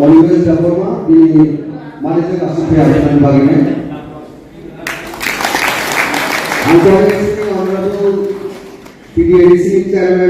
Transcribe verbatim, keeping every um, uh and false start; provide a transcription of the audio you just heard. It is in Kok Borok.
Oliver Debbarma, bini manager aswk khe aboni bagwi nai. Ang tei honorable P D A D C chairman